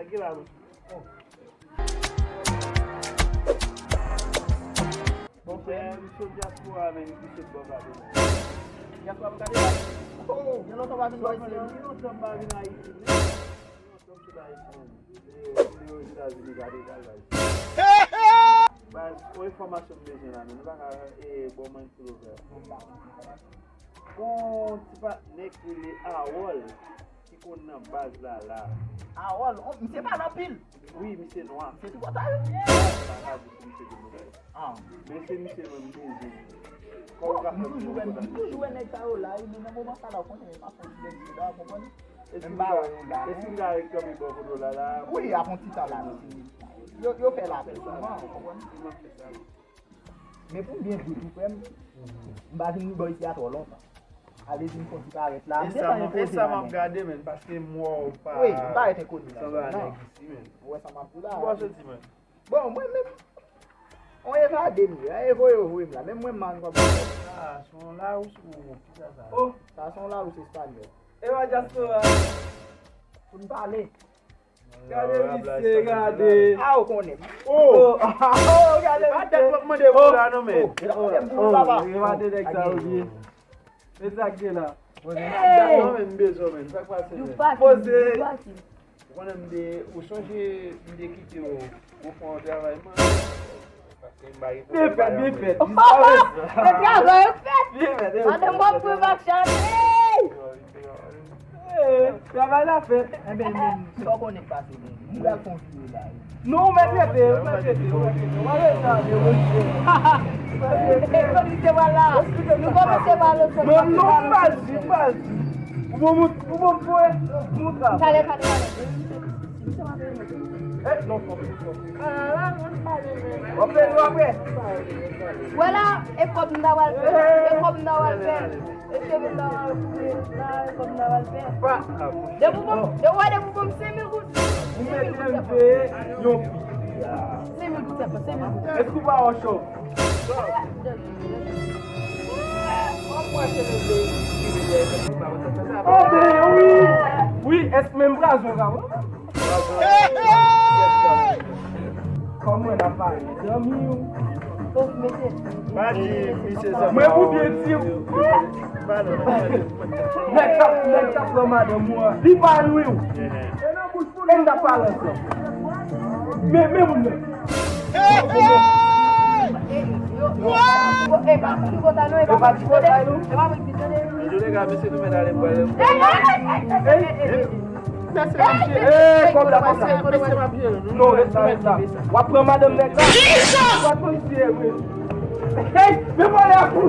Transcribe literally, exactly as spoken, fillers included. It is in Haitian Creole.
Ki la, wi. Bon, frè, m sot dyaspora, men m sot bò gade la. Dyaspora pou gade la? Oh, gen lontan w pa vin bò isi, wi. Gen lontan m pa vin Ayiti, men. Gen lontan m sot Ayiti, men. Leo, Leo Etazini, gade, gade la. Baz, yon enfòmasyon m bezwen la, men nou pa ka, eh, bon, mwen, pullover. Gon ti patnè k rele Awòl ki konn nan baz la la. Awòl, oh, misye pale anpil. Wi, misye nwa. Misye tripotay. Pa ka di si misye tripotay. Ah. Men se misye mwen m bezwen. Kòman w ka fè m toujou wè, m toujou wè nèg sa yo la, wi, men nan moman sa la, w konnen, e pa fòs nèg yo la, w konprann? Menm pa wè yo la, men. Eski m ka reklame bò kote w la la? Wi, ap yon ti tan la, wi. Yo, yo fè lapè sèlman, w konprann? Kòman fè sa? Men pou m byen di w tou, frè m, m pa vin bò isi a twò lontan. Ale di m fon ti parèt la. M gentan enpoze la, men. E sa m ap gade, men, paske m wè w pa... Wi, m parèt enkoni la, sanble a nèg isi, men. Ou wè sa m ap di la? Ou pa soti, men. Bon, mwen menm, on evade m ye, evo yo voye m la, menm mwen m pa konn kòman. Ah, se yon Larous ou ki sa sa? Oh, sa se yon Larous espanyòl. E pa dyaspora. Pou n pale. Gade misye, gade. Ah, ou konnen. Oh! Oh, gade misye. Pa tèt w ap mande pou la non, men. Oh, oh, oh, oh, gade nèg sa yo byen. Men sa k gen la. Hey! Non, men, m bezwen, men. Sa k pase, men? Poze. Ou konnen m te, ou sonje m te kite w, ou fè yon travay, man. Byen fèt, byen fèt. Disparèt. E travay ou fèt. Byen fèt, byen fèt. Madanm w ap pran bak chante. Hey! Eh, travay la fèt. Enben, men, sa w konnen k pase, men. Nou pral fè yon vire la, wi. Non, ou mèt rete, ou mèt rete, ou mèt rete. Ou pa bezwen ale, ou rete. E kòm li te pral la, nou kòmanse pale sou... Non, non, m pa di, m pa di. Ou bon, ou bon, ou bon, ou bon. Kale, kale, kale. Eh, non, fò, fò. W ap peye yo apre. Wè la, e kòb m ta pral fè, e kòb m ta pral fè. Mesye, m ta pral fè, la, e kòb m ta pral fè. Depi w ban m, depi w wè, depi w ban m senk mil goud, senk mil goud sèlman. Senk mil goud sèlman, senk mil goud. Èske w pa wè chòf? Oh, ben, wi. Wi, èske menm brazon ka wè? Kòman n ap pale? Zanmi w. Mwen pou byen di w. Nèg k ap, nèg k ap pran madanm ou an, li pa nwi w. E n ap pale ansanm. Men, men moun nan. E pa ti kontan non, e pa ti kontan non. Antouka, mesye, nou mèt ale pwale. Ey, kòb la, kòb la. Non, ret la, ret la. W ap pran madanm nèg la. W ap pran misye, wi. Ey, men pale ak ou.